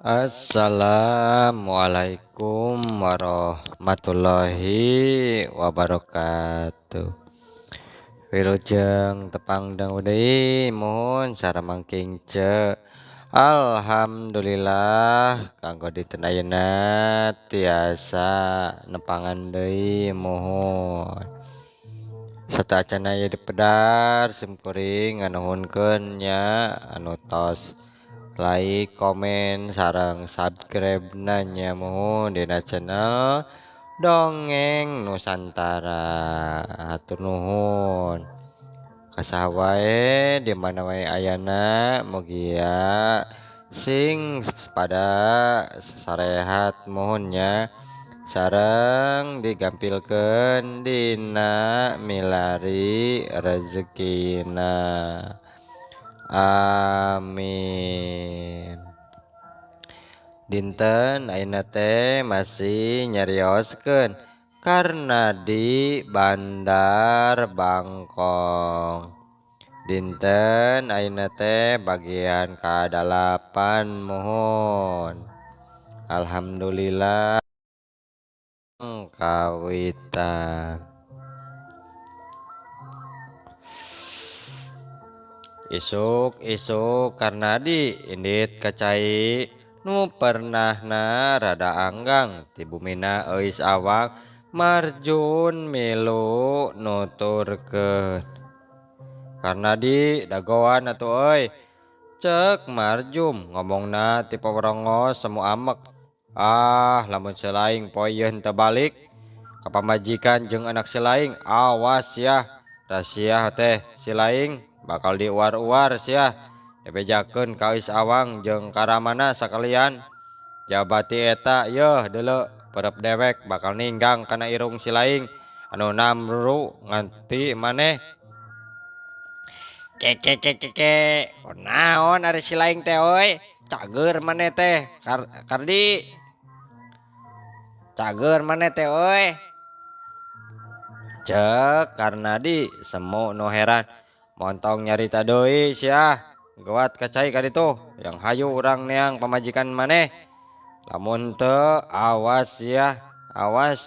Assalamualaikum warahmatullahi wabarakatuh. Wilujeng tepang dangu deui muhun saramangking ce. Alhamdulillah kanggo dinten ayeuna tiasa nepangan deui muhun. Sateuacanna ieu dipedar simkuring nganuhunkeun nya anu tos like, komen, sareng subscribe na nya muhun dina channel Dongeng Nusantara. Hatur nuhun. Kasaha wae di mana wae ayana mugia sing pada sarehat muhun nya sareng digampilkeun dina milari rezekina. Amin. Dinten ayeuna teh masih nyarioskeun karena di Bandar Bangkong. Dinten ayeuna teh bagian ka-8 muhun. Alhamdulillah kawitan. Isuk-isuk Karnadi indit ka cai nu pernahna rada anggang ti bumina euis awang marjun milu nuturkeun. Karnadi dagoan atuh euy, ceuk Marjum ngomongna ti pawarongos semu amek. Ah, lamun selaing poe ieu henteu balik ka pamajikan jeung anak selaing, awas yah, rasiah teh silaing bakal diuar-uar sia, dibejakeun ka Euis Awang jeung karamana sakalian. Jabati eta yeuh deuleu perep dewek bakal ninggang kana irung silaing anu namru nganti maneh. Kekekekeke, kunaon ari silaing teh euy? Cager maneh teh, Kardi. Cager maneh teh euy. Ceuk Karnadi semu nu heran. Montong nyarita deui sia, geuat ka cai ka ditu, yang hayu urang neang pamajikan maneh. Lamun teu awas sia, awas.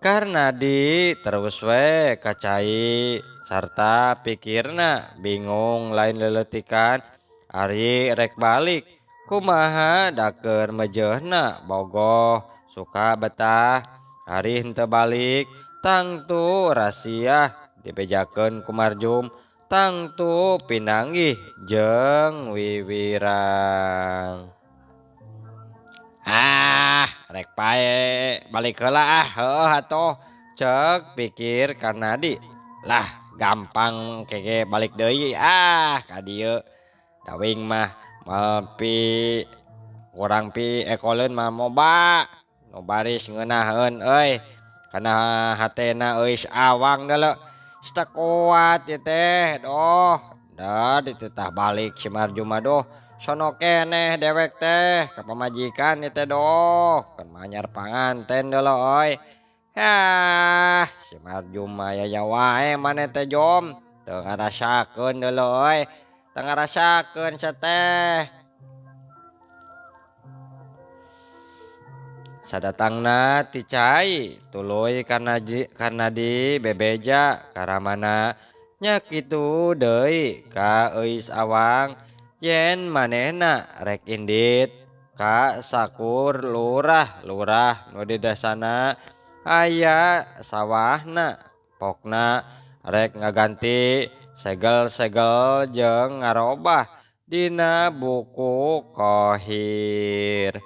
Karnadi terus we ka cai sarta pikirna bingung lain leletikan ari rek balik. Kumaha daker mejeuhna bogoh suka betah ari henteu balik tangtu rasiah dibejakeun ku Marjum tangtu pinanggih jeung wiwirang. Ah, rek pae balik heula ah, heueuh atuh, ceuk pikir Karnadi. Lah, gampang kege balik deui ah ka dieu. Dawing mah moal pi kurang pi ekoleun mah moba nu baris ngeunaheun euy. Kana hatena euis awang deuleu. Teu kuat ieu teh, doh. Da dititah balik si Marjum mah doh. Sono keneh dewek teh ka pamajikan ieu teh doh. Keun manyar panganten deuleu euy. Hah, si Marjum mah aya wae maneh teh jom. Teu ngarasakeun deuleu euy. Teu ngarasakeun seteh. Sadatangna ti cai tuluy Karnadi bebeja karamana nya kitu deui ka Euis Awang yen manehna rek indit ka sakur lurah-lurah nu di desana aya sawahna pokna rek ngaganti segel-segel jeung ngarobah dina buku kohir.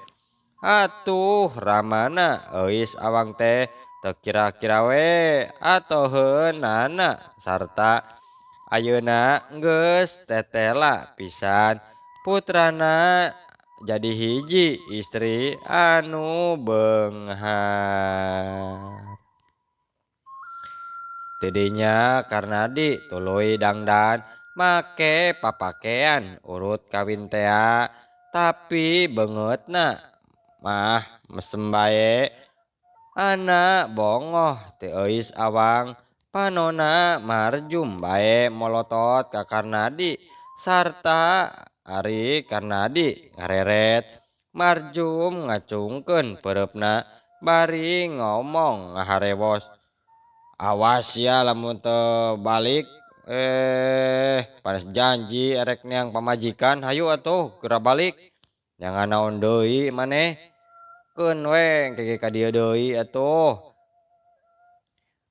Atuh ramana Euis Awang teh teu kira-kira we atoheunana sarta ayeuna geus tetela pisan putrana jadi hiji istri anu beunghar. Tidinya Karnadi tuluy dangdan make papakean urut kawin tea tapi beungeutna mah mesem bae anak bongoh ti Euis Awang panona Marjum bae molotot ka Karnadi sarta Ari Karnadi ngareret. Marjum ngacungkeun peureupna bari ngomong ngaharewos. Awas ya lamun teu balik panas janji erek neang pamajikan hayu atuh geura balik. Jangan naon deui maneh. Keun we engke ka dieu deui atuh.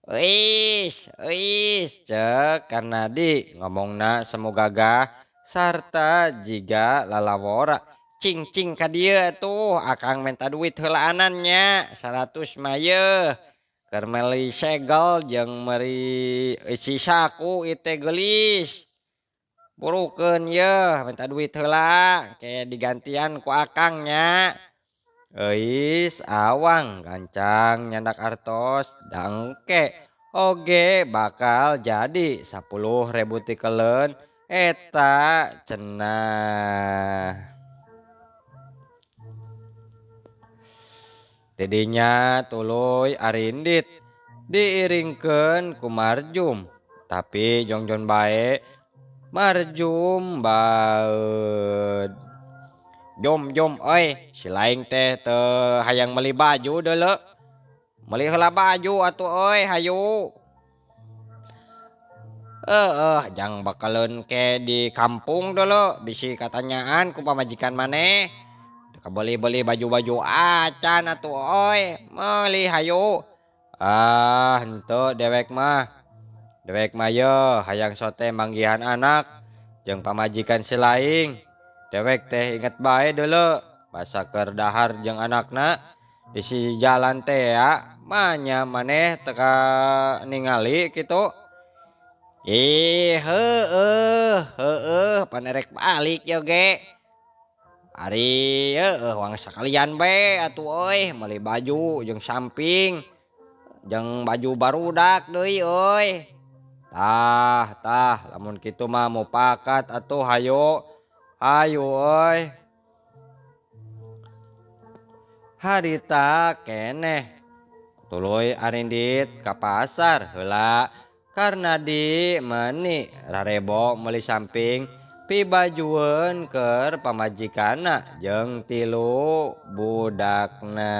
Euis, euis ceuk Karnadi ngomongna semu gagah sarta jiga lalawora. Cing-cing ka dieu atuh akang menta duit heulaanan nya 100 mah yeuh. Keur meuli segel jeung meuri isi saku ieu teh geulis. Burukeun yeuh menta duit heula ke digantian ku akang nya. Euis Awang gancang nyandak artos dangke oge bakal jadi 10.000 tikeleun eta cenah. Tidinya tuluy arindit diiringkeun ku Marjum tapi jongjon bae Marjum baeud. Jom jom euy si laing teh teu hayang meuli baju deuleu. Meuli heula baju atuh euy hayu. Heeh jang bakaleun ke di kampung deuleu bisi katanyaan ku pamajikan maneh. Beli-beli baju-baju acan atuh euy meuli hayu. Ah henteu dewek mah. Dewek mah yeuh hayang sote manggihan anak jeung pamajikan si laing. Dewek teh inget bae deuleu basa keur dahar jeung anakna di si jalan teh ya manya maneh teu ka ningali kitu. Ih heueuh heueuh pan erek balik ieu ge. Ari heueuh wang sakalian bae atuh euy meuli baju jeung samping jeung baju barudak deui euy. Tah tah lamun kitu mah mupakat atuh hayu. Hayu euy. Harita keneh tuluy arindit ka pasar heula Karnadi meuni rarebo meuli samping pibajueun keur pamajikanna jeung tilu budakna.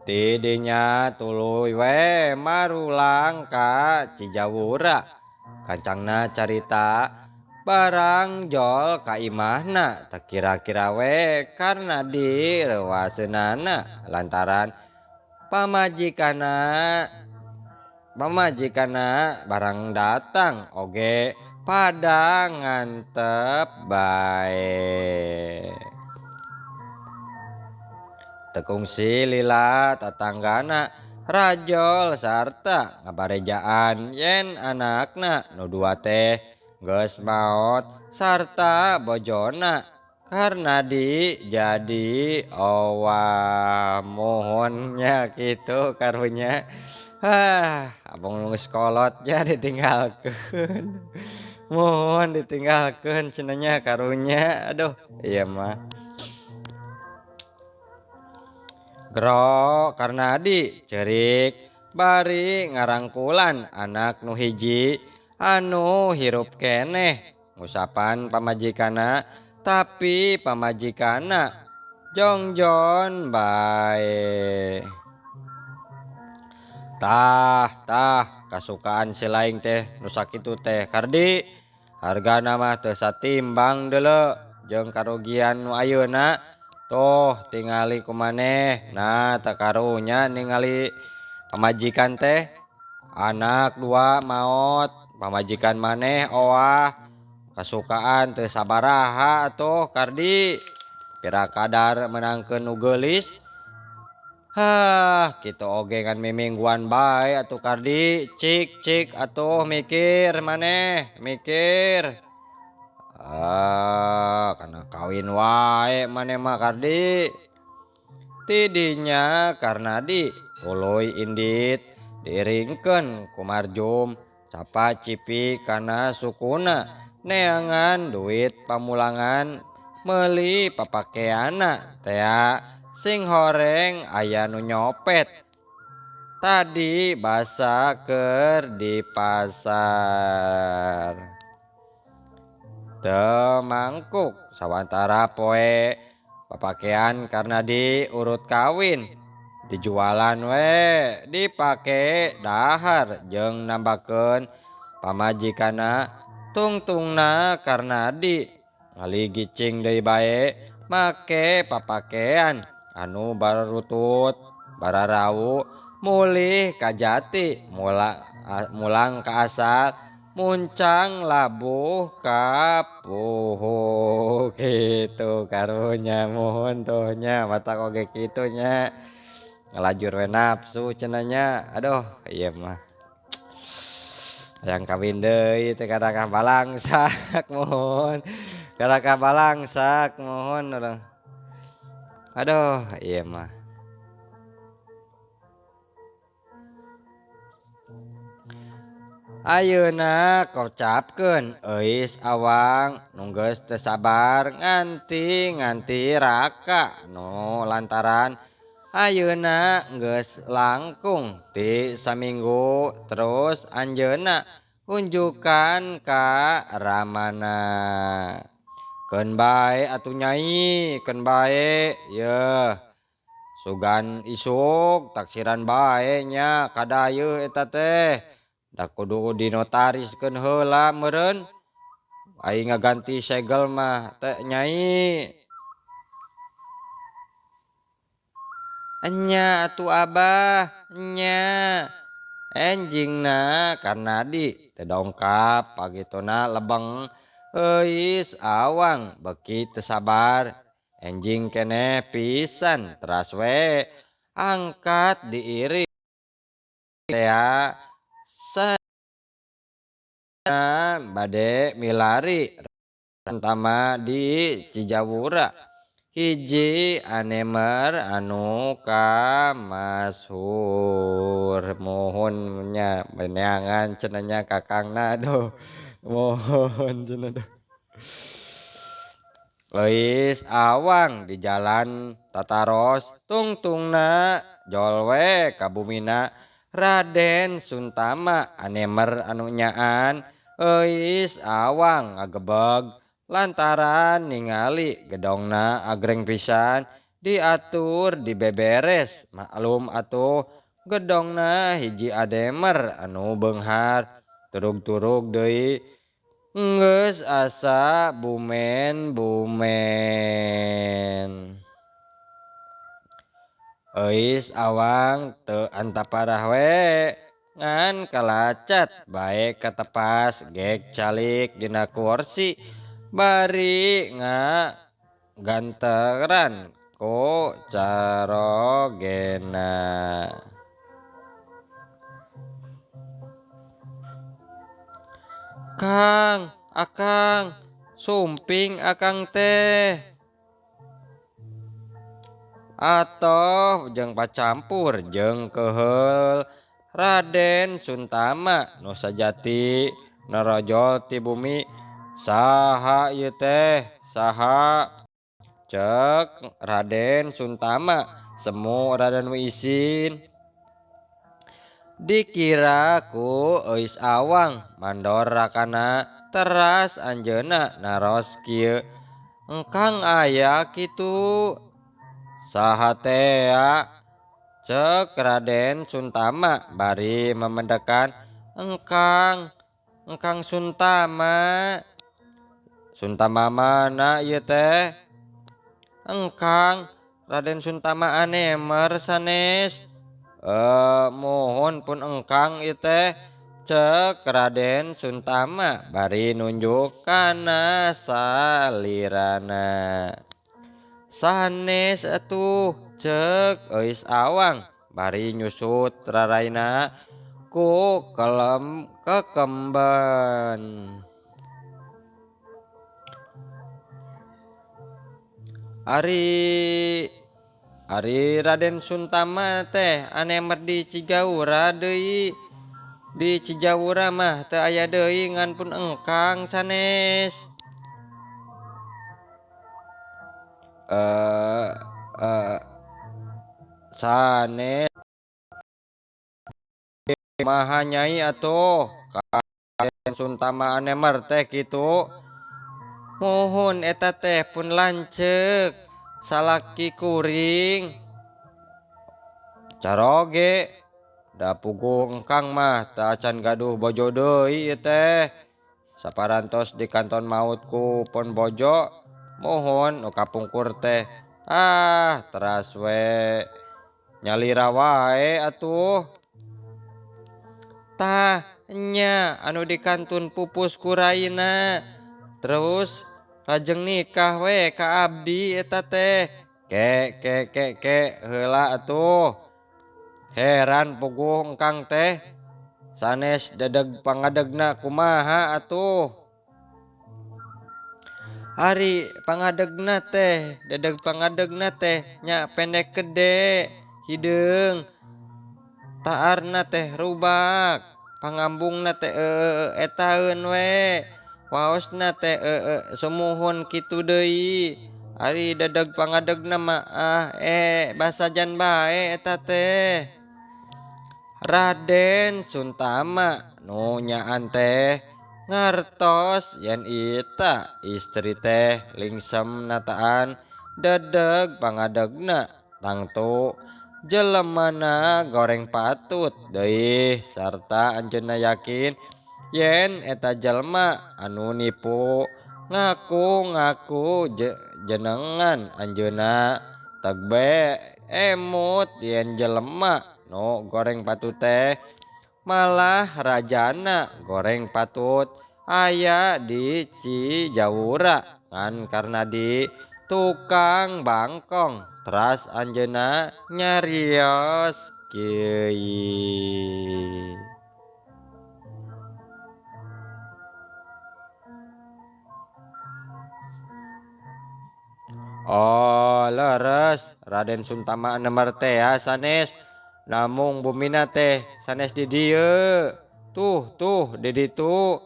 Tidinya tuluy we marulang ka Cijawura. Kancangna carita barang jol ka imahna teu kira-kira we Karnadi reuwaseunana lantaran pamajikanna barang datang oge pada ngantep bae. Tekungsi lila tatanggana rajol sarta ngabarejaan yen anakna nu dua teh geus maot sarta bojona Karnadi jadi owah mohonnya kitu karunya. Hah, abang nu geus kolot nya ditinggalkeun. Mohon ditinggalkeun cenah nya karunya. Aduh, ieu mah. Gro Karnadi ceurik bari ngarangkulan anak nu hiji anu hirup keneh ngusapan pamajikanna tapi pamajikanna jongjon bae. Tah tah kasukaan si laing teh nu sakitu teh Kardi hargana mah teu satimbang deuleu jeung karugian nu ayeuna. Tuh tingali ku maneh nah teu karunya ningali pamajikan teh anak dua maot pamajikan maneh owah kasukaan teu sabaraha atuh Kardi pira kadar menangkeun nu geulis. Hah kitu oge ngan mimingguan bae atuh Kardi cik cik atuh mikir maneh mikir. Ah, kana kawin wae maneh mah Kardi. Tidinya Karnadi tuluy indit diiringkeun ku Marjum capa cipi kana sukuna neangan duit pamulangan meuli papakeana tea sing horeng aya nu nyopet. Tadi basa keur di pasar. Teu mangkuk sawantara poe papakean Karnadi urut kawin dijualan we dipake dahar jeung nambahkeun pamajikanna tungtungna Karnadi ngaligicing deui bae make papakean anu barutut bararau mulih ka jati mulang ka asal muncang labuh ka puhuk gitu karunya mohon tuh nya matak oge kitu nya ngalajur we nafsu cenah nya aduh ieu mah hayang kawin deui teh kadakah balangsak mohon kadakah balangsak mohon urang aduh ieu mah. Ayeuna kocapkeun Euis Awang nu geus teu sabar nganti-nganti raka nu lantaran ayeuna geus langkung ti saminggu terus anjeunna unjukan ka ramana. Keun bae atuh nyai, keun bae yeuh. Sugan isuk taksiran bae nya kadayeuh eta teh. Da kudu dinotariskeun heula meureun. Aing ngaganti segel mah teh nyai. Enya atuh abah, enya. Enjingna Karnadi teu dongkap pagitona lebeng Euis Awang beuki teu sabar. Enjing keneh pisan teras we angkat diiring tea sana bade milari tama di Cijawura hiji anemer anu kamashur mohon nya beneangan cenah nya kakangna aduh mohon cenah duh. Euis Awang di jalan tataros tungtungna jol we ka bumina Raden Suntama anemer anu nyaan Euis Awang ngagebeg lantaran ningali gedongna agreng pisan diatur dibeberes maklum atuh gedongna hiji ademer anu beunghar turug-turug deui geus asa bumen-bumen. Euis Awang teu antaparah we ngan kalacat bae katepas gek calik dina kursi bari ngaganteran ku carogena. Kang, akang, sumping akang teh. Atoh jeung pacampur jeung keheul Raden Suntama nu sajati narojol ti bumi. Saha ieu teh? Saha? Cek Raden Suntama semu Raden Wiisin. Dikira ku Euis Awang mandor rakana teras anjeunna naros kieu. Engkang aya kitu. Saha tea? Cek Raden Suntama bari memendekan engkang, engkang Suntama. Suntama mana ieu teh? Engkang Raden Suntama anemer sanes. Mohon pun engkang ieu teh. Cek Raden Suntama bari nunjuk kana salirana. Sanes atuh cek Euis Awang bari nyusut raraina ku kelem kekemben. Ari Raden Suntama teh anemer di Cigaura deui. Di Cijawura mah teu aya deui ngan pun engkang sanes. Sanes. Kumaha Nyai atuh ka Suntama Anemer teh kitu. Muhun eta teh pun lanceuk salaki kuring. Caroge da puguh engkang mah teu acan gaduh bojo deui ieu teh. Saparantos di kanton maut ku pon bojo muhun nu kapungkur teh. Ah teras we nyalira wae atuh. Tah nya anu di kantun pupus ku raina. Terus lajeng nikah we ka abdi eta teh. Ke ke ke ke heula atuh. Heran puguh engkang teh. Sanes dedeg pangadegna kumaha atuh. Ari pangadegna teh, dedeg pangadegna teh nya pendek gede, hideung. Taarna teh rubak, pangambungna teh etaeun we. Waosna teh sumuhun kitu deui. Ari dedeg pangadegna mah basajan bae eta teh. Raden Suntama nu nyaan teh ngartos yen ita istri teh lingsem nataan dedeg pangadegna tangtu jelemana goreng patut deui sarta anjeunna yakin yen eta jelema anu nipu ngaku-ngaku jenengan anjeunna tegbe emut yen jelema nu goreng patut teh malah rajana goreng patut aya di Cijawura ngan karena di tukang bangkong teras anjeunna nyarios kieu. Oh leres Raden Suntama Anemer teh sanes namung bumina teh sanes di dieu. Tuh tuh di ditu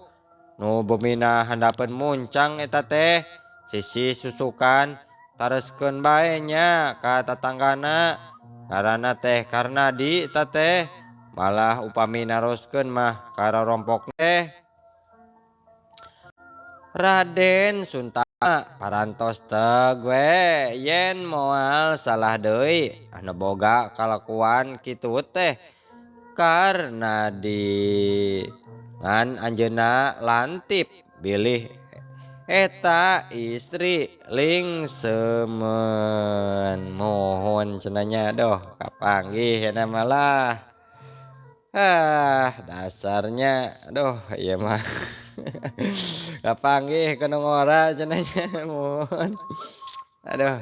nu bumina handapeun muncang eta teh sisi susukan tareskeun bae nya ka tatanggana ngaranna teh Karnadi eta teh malah upami naroskeun mah ka rorompok teh. Raden Suntama parantos teg we yen moal salah deui anu boga kalakuan kitu teh Karnadi ngan anjeunna lantip bilih eta istri lingsemen. Mohon cenanya doh kapanggih eta malah ah dasarnya doh ieu mah kapanggih ku nu ngora cenanya mohon aduh.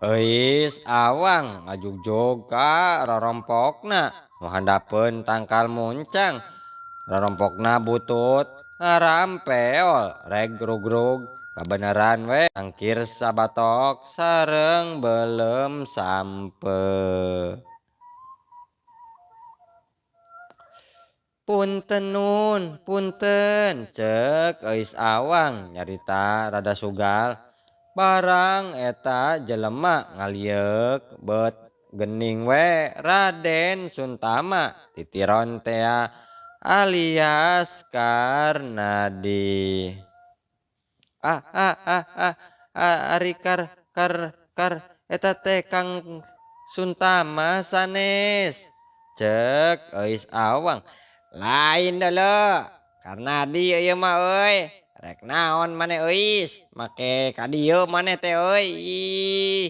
Euis awang ngajugjug ka rorompokna nu handapeun tangkal muncang rorompokna butut ngarampeol reg rugrug kabeneran we angkir sabatok sareng belem sampe. Punten nun punten cek Euis awang nyarita rada sugal barang eta jelema ngalieuk bet gening we Raden Suntama titiron tea alias Karnadi. Ah ah ah ah, ah ari kar kar kar eta teh Kang Suntama sanes cek Euis awang. Lain deuleu Karnadi ieu mah euy rek naon maneh Euis make ka dieu maneh teh euy. Ih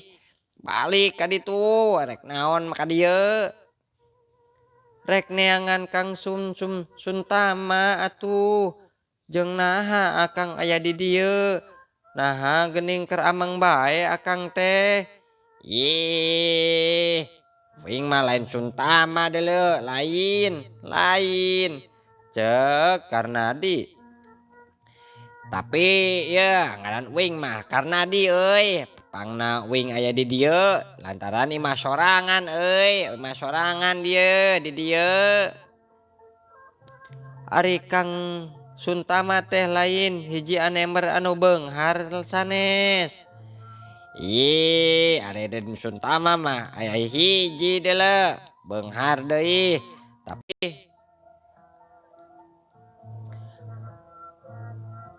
balik ka ditu rek naon ka dieu rek neangan Kang Sum Sum Suntama atuh jeung naha akang aya di dieu naha geuning keur ameng bae akang teh. Ih wing mah lain Suntama deuleu lain lain cek Karnadi. Tapi ya ngaran wing mah Karnadi euy pangna wing aya di dieu lantaran imah sorangan euy imah sorangan dieu di dieu. Ari Kang Suntama teh lain hiji anember anu beunghar sanes. Ih, ari Raden Suntama mah aya hiji deuleu beunghar deui. Tapi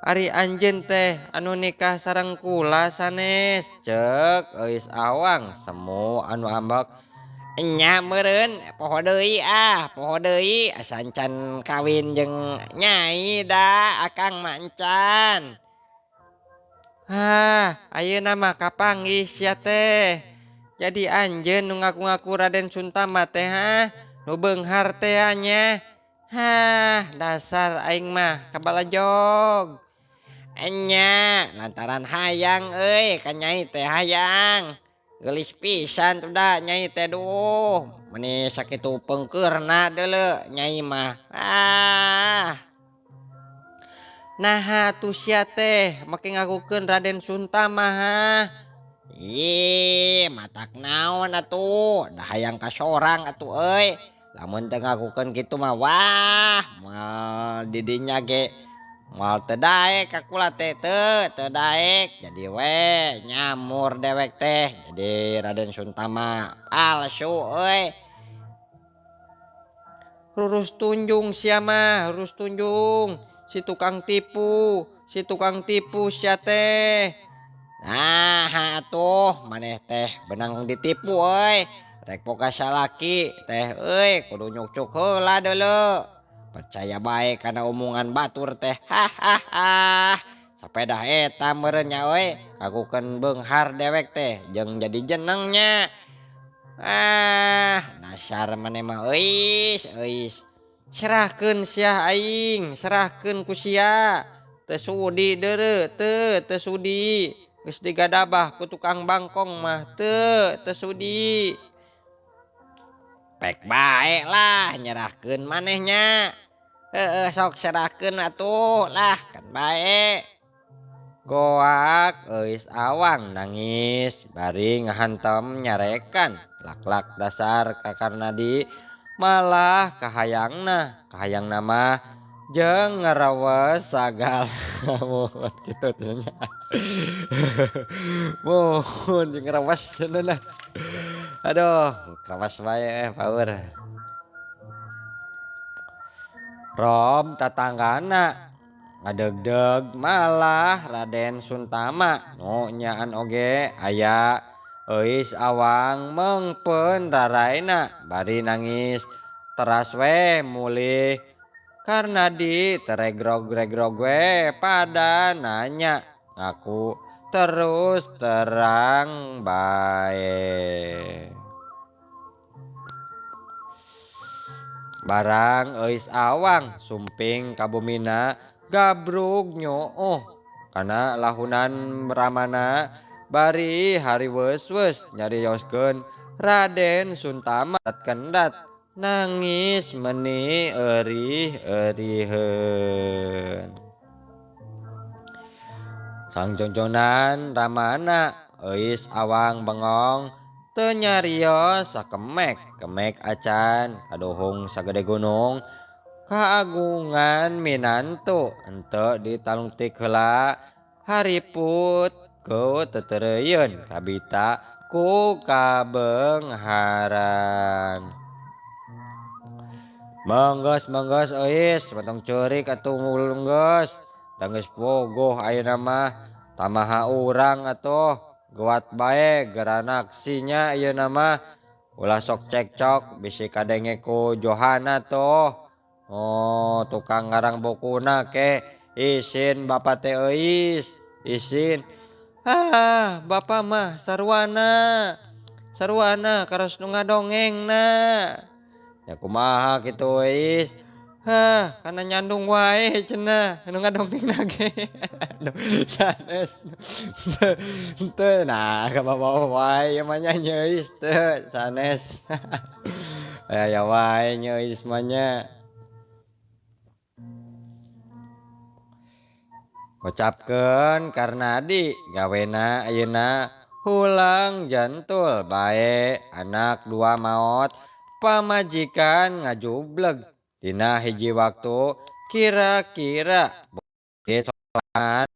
ari anjeun teh anu nikah sareng kula sanes, ceuk Euis Awang semu anu ambek. Nya meureun poho deui ah, poho deui asa encan kawin jeung nyai da akang mah encan. Hah, ayeuna mah kapanggih sia teh. Jadi anjeun nu ngaku-ngaku Raden Suntama teh ha, nu beunghar teh nya. Hah, dasar aing mah kabalajog. Enya lantaran hayang euy ka nyai teh hayang. Geulis pisan tuh da nyai teh duh, meni sakitu pengkeurna deuleu nyai mah. Ah. Naha tuh sia teh make ngakukeun Raden Suntama ha? Ih, matak naon atuh, da hayang ka sorang atuh euy. Lamun teu ngakukeun kitu mah wah, moal didinya ge moal teu daek ka kula teh teu daek. Jadi we nyamur dewek teh. Jadi Raden Suntama palsu euy. Rurus tunjung sia mah, rurus tunjung. Si tukang tipu, si tukang tipu sia teh. Nah, atuh maneh teh benang ditipu euy. Rek boga salaki teh euy kudu nyukcuk heula deuleu. Percaya bae kana omongan batur teh. Hahaha. Sapedah eta meureun nya euy, ngakukeun beunghar dewek teh jeung jadi jenengnya. Ah, dasar maneh mah euis, euis. Serahkeun sia aing, serahkeun ku sia. Teu sudi deureu, teu sudi. Geus digadabah ku tukang bangkong mah teu sudi. Pek bae lah nyerahkeun manehnya. Heeh, sok serahkeun atuh lah kan bae. Goak Euis Awang nangis bari ngahantem nyarekan lak-lak dasar ka Karnadi malah kahayangna, kahayangna mah jeung ngarawes sagala. Mohon kitu teh nya. Mohon jeung ngarawes cenah. Aduh, krawas bae paur. Rom tatanggana ngadegdeg malah Raden Suntama nu nyaan oge aya Euis Awang mengpeun raraina bari nangis teras we mulih. Karnadi teregrog-regrog we pada nanya ngaku terus terang bae. Barang Euis Awang sumping kabumina gabrug nyooh kana lahunan ramana bari hariweus-weus nyarioskeun Raden Suntama kendat nangis meni eurih-euriheun. Sangjongjonan ramana Euis Awang bengong teu nyarios sakemek kemek acan kaduhung sagede gunung kaagungan minantu henteu ditalungtik heula hariput ku tetereuyeun kabita ku kabeungharan. Menggeus menggeus Euis batong ceurik atuh geus da geus bogoh ayeuna mah tamaha urang atuh geuat bae geranak sinya ayeuna mah ulah sok cekcok bisi kadenge ku Johana tuh. Oh, tukang ngarang bukuna ke isin bapa teh Euis isin. Ah, bapa mah sarwana sarwana karos nu ngadongengna. Ya kumaha kitu Euis. Hah, kana nyandung wae cenah nu ngadongengna ge. Aduh, sanes. Teu nah kabawa wae ieu mah nya Euis teu sanes. Aya wae nya Euis mah nya. Kocapkeun Karnadi gawena ayeuna hulang jantul bae anak dua maot pamajikan ngajubleg dina hiji waktu Kira-kira sorangan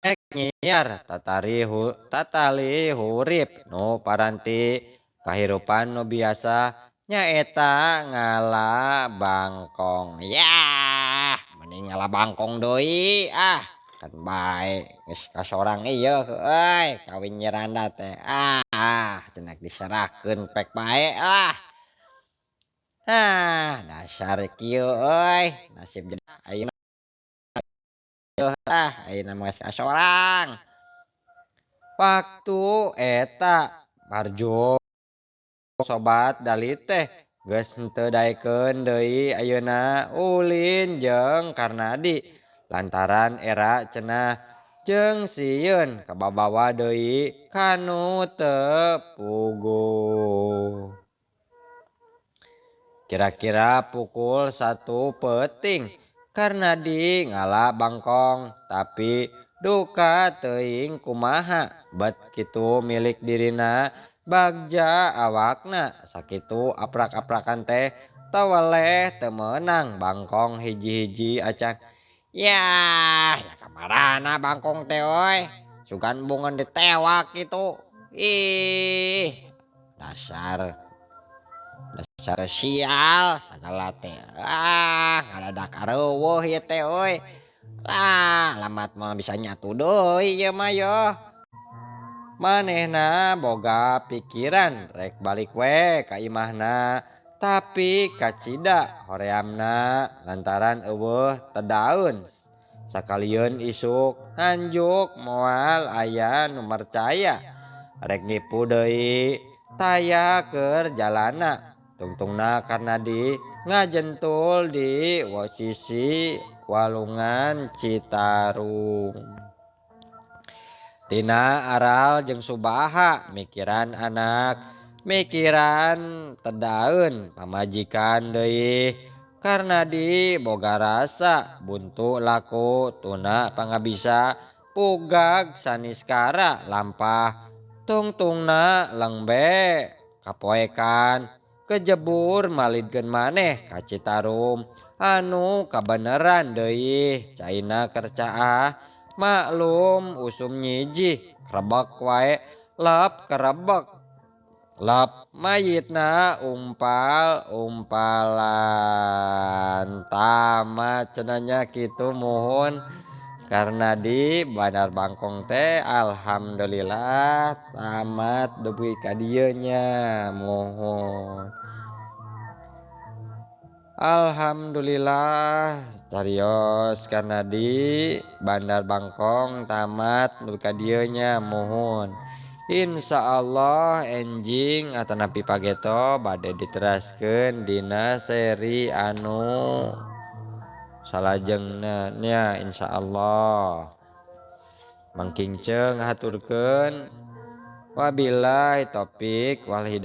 rek nyiar tatali hurip nu paranti kahirupan nu biasa nyaeta ngala bangkong. Yah, mending ngala bangkong deui ah. Kan bae geus kasorang ieu euy kawin nyiranda teh. Ah, cenah diserahkeun pek bae lah. Ah, dasar kieu euy nasib ayeuna ah ayeuna mah geus kasorang. Waktu eta Parjo sobat Dali teh geus henteu daekeun deui ayeuna ulin jeung Karnadi lantaran era cenah jeung sieun kababawa deui kanu teu puguh. Kira-kira pukul 1 peuting Karnadi ngala bangkong tapi duka teuing kumaha bet kitu milik dirina bagja awakna sakitu aprak-aprakan teh taweleh teu meunang bangkong hiji-hiji acan. Yah, ya kamarana bangkong teh euy. Sugan bungeun ditewak kitu. Ih, dasar sial sagala teh. Ah, ngadadak areuweuh ieu teh euy. Lah, lamat mah bisa nyatu deui ieu mah yo. Manehna boga pikiran rek balik we ka imahna. Tapi kacida horeamna lantaran eueuh tedaun. Sakalieun isuk nganjuk moal aya nu percaya. Rek nipu deui taya keur jalana. Tungtungna Karnadi ngajentul di sisi walungan Citarum. Tina aral jeung Subaha mikiran anak, mikiran tedaun pamajikan deui. Karnadi boga rasa buntu laku tuna pangabisa pugag saniskara lampah tungtungna lengbe kapoekan kejebur malidkeun maneh ka Citarum anu kabeneran deui caina kercaah maklum usum nyiji krebek wae lep kerebek lep mayitna umpal umpalan. Tamat cenanya kitu muhun Karnadi Bandar Bangkong teh alhamdulillah tamat dugi ka dieu nya muhun. Alhamdulillah carios Karnadi Bandar Bangkong tamat dugi ka dieu nya muhun. Insyaallah enjing atanapi pageto bade diteraskeun dina seri anu salajengna nya insyaallah. Mangking ceung ngahaturkeun wabillahi taufik wal hidayah.